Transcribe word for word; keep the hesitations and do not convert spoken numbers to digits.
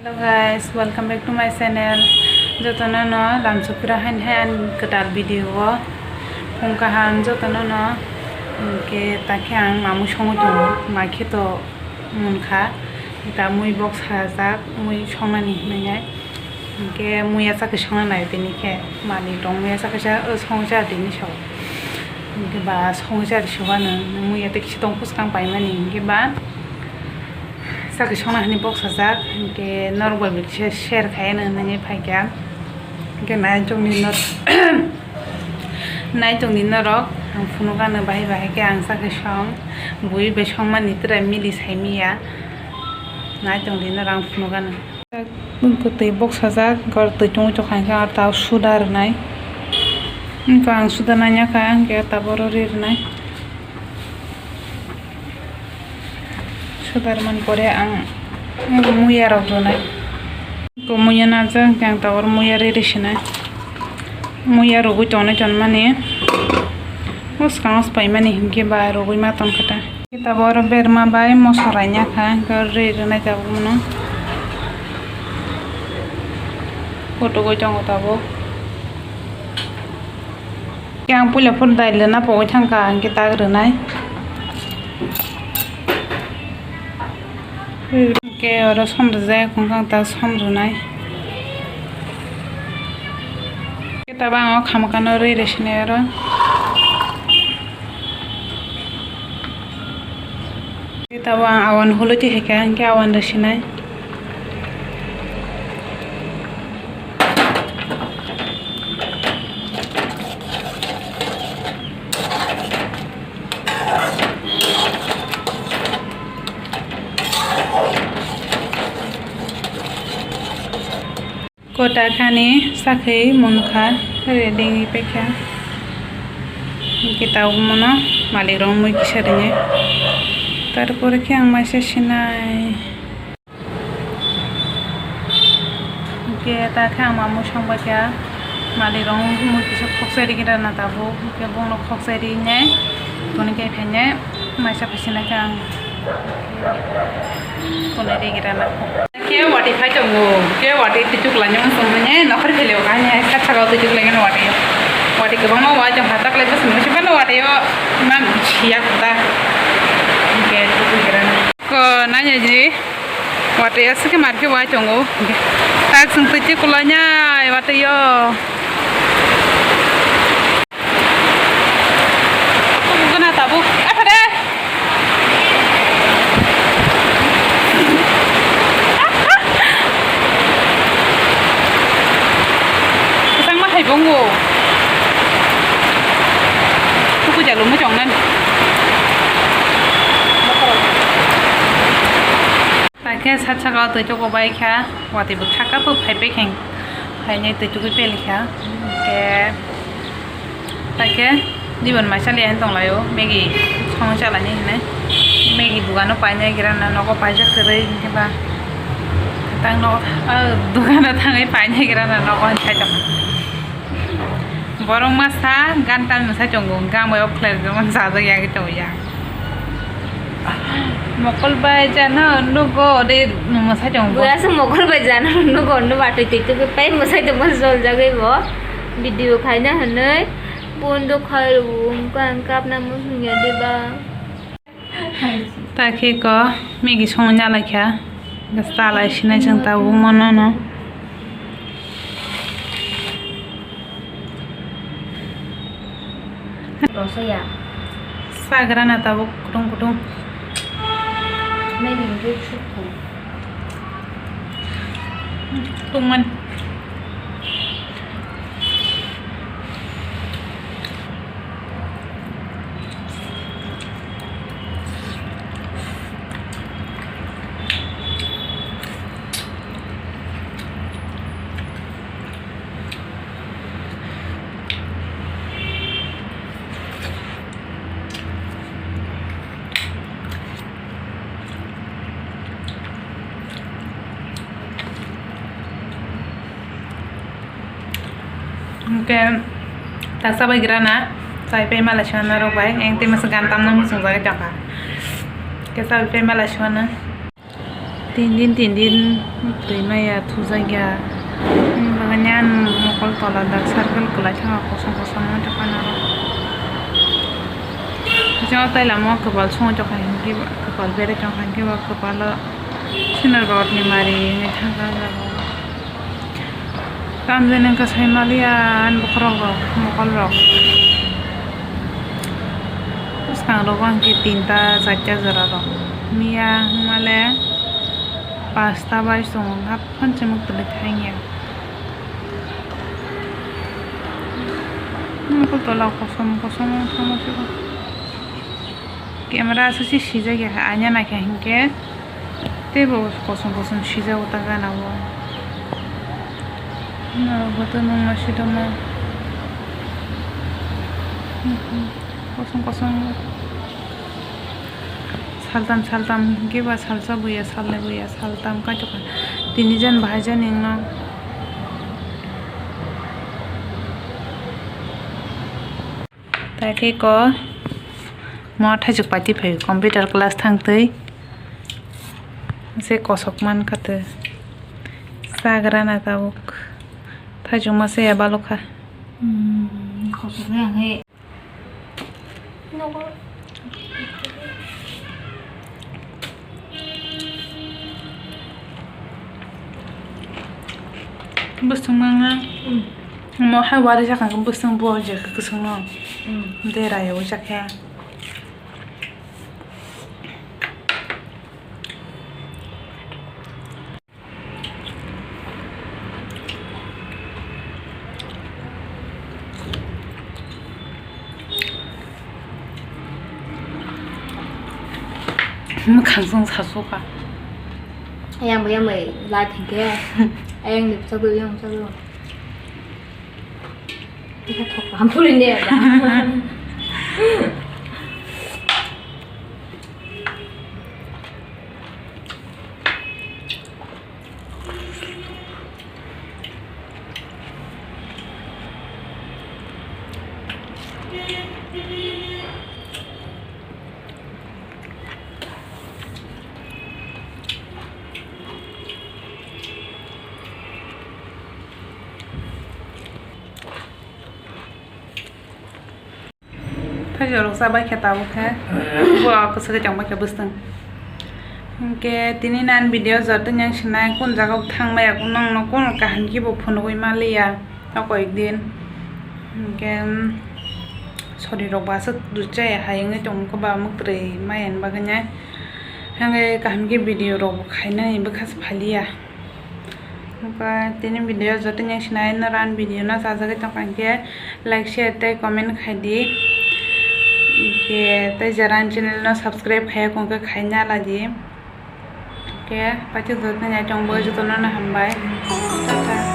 Hello guys, welcome back to my channel. Jotono no lamsukra hain hai ani kwtal video o phung kaham jotono no. Hwnkhe takhe ang mamui songwi tongo, mai khe to munkha, da mui bok sajak mui songnani hinwi hai. Hwnkhe muya chakhe songna nai tini khe malik rong muya chakhe cha songwi cha tini sao. Hwnkhe ba songwi cha soba no muya tei kisa tong bwskang paimani hwnkhe ba. Sakhi songna hwnwi bok sajak, hwnkhe norok bai bo kisa share khai nw hwnwi phaikha. Hwnkhe nai chongni nor-, nai chongni norok ang phunukgano bahai bahai khe ang sakhi song, bui bai songmani twrai mili saimiya. Nai chongni norok ang phunukgano. Twi bok sajak, hwnkhe oro twi chungwi tongkha, hwnkhe oro tabuk suda rwnai. Hwnkhe ang suda nanya kha, hwnkhe tabuk oro ri rwnai. Sudar man pore ang muya rok rwnai. Ko muya najak hwnkhe ang tabuk muya riri sinai. Muya rogwi tongnai tonmani. Bwskango paimani hinkhe ba rogwi ma tongkha ta. Tabuk oro berma bai moso raina kha hwnkhe ri rwnai tabuk mano. Kotogwi tongo tabuk. Yang puila phuru dailena pogwi thangkha, hwnkhe tak rwnai. Hwnkhe oro som rwjak, hwnkhe ang ta som rwnai. Hwnkhe tabuk ang o khamkano rwi rw sinai oro. Tabuk ang awan hulwi twi hai kha, hwnkhe awan rw sinai. Kota khani sakhwi munkha, ready wngwi paikha. Hwnkhe tabuk mono malik rok mui kisa rinai. Tarpore khe ang maisa sinai. Hwnkhe ta khe ang mamui songbaikha, malik rok mui kisa khoksa rikhe rana tabuk, hwnkhe bono khoksa rinai, toni khe phainai, maisa phaisinai khe ang toni rikhe rana. Khe watwi phai tongo, khe watwi twichuk lainani wng tongmani, nokhor phileo kani hai kha saka twichuk lainani watwi o. Watwi kwbangma wa chong kha, taklai bwswk nungsi phano watwi o, imang siya kha ta. Hwnkhe twichuk lainani. Ko nanya ji. Watwi aswk khe mar khe wai tongo. Tak chwng twi twi kwlainai watwi o. Tabuk gana tabuk. Athare. Kwchangma hai bongo. Tuku jalo muchong nani. Hakhe sat saka o twi tuku bai kha, watwi bo thaka bo phai pai khe phainai twi tukui peli kha. Hwnkhe hakhe Jibon mai chali ani tong lai o, Maggie song chalani hinwi. Maggie dugano painai gira na nogo paijak kwrwi hwnkhe ba tang nogo, ah, dugano thangwi painai gira na nogo hinwi sai tong. Borok masa gan tan mwsai tongo, hwnkhe ang bai off khlai rwgwi sajak ya khe tongo ya. Mokol bai jana nugo de mwsai tongo. Buya se mokol bai jana nugo no watwi twi twi pai mwsai tongma joljagwi bo video khaina hwnwi bondo khai rwo, hwnkhe ang kapna muchung ya de ba. Ta khe ko Maggie songwi nalai kha. Chalai sinai chwng tabuk mano no. Rosaya. Sagra na tabuk kutung kutung. Maggie ni sukhu. Tungman. Hwnkhe ta chabai gira na, chai pai mala sima norok bai, eng tei masa gan tamna muchung jagwi tongkha. Hwnkhe chabai pai mala sima no. Tin din, tin din twi maya thujakya. Bagani ang mokol tola dak circle kwlai thangma kosom kosom wngwi tongkha norok. Jang tai lama o kwpal songwi tongkha hinkhe ba, kwpal berai tongkha hinkhe ba kwpalo sino rot ni mari wngwi thangkha o jaga o. Tamjani wngkha sai maliya ani bokhorok rok, mokol rok. Bwskang rogo hwnkhe tinta charta jora rok. Miya hwnmale pasta bai chwng haphang chimuk twi thangya. Mokol tola kosom kosom wng thangma sio. Camera aswk se sijak ya, aina naikha hinkhe. Teibo kosom kosom sijak o ta gana o. Norok bo tongmung ma sitongma. Kosom kosom. Saltam saltam hinkhe ba salsa buya, salnwi buya, saltam kaitor kha. Tini jan bahai jan wngno. Tai khe ko mo thaichuk paiti phai computer class thang twi se kosok man kha twi chagra na tabuk thaichuk ma se ya balok kha. Hmm, kosok ya he. Bwswng nang na. Mo hai wari jaka bwswng bo je kwswng no. De raya o jakya. Mwkhang song sasukha. Ayang bai yang bai lai thangkhe. Ayang ni bwsa bai yang bwsa bai. Kita thok ham puri ne ba. Thaichuk rok chabai khe tabuk khe bo kwchwgwi tongbai khe bwswng. Hinkhe tini nan video joto yang sinai kun jaga o thangbai ya, nongno kun kaham khe bo phunugwi maliya o koyek din. Hinkhe sori rok bo aswk rwchaya hai wngwi tongkha ba mwkhwtwrwi maya ni bagwi nai. Hinkhe kaham khe video rok bo khainani bwkha se phaliya. Oke, tini video joto ni sinai norok ani video no sajagwi tongkha hinkhe like, share tei comment khai di. Hinkhe tei jara ani channel no subscribe khaiya khon khe khaina la di. Hinkhe paithak joto ni naitong bo joto no hambai. Tata.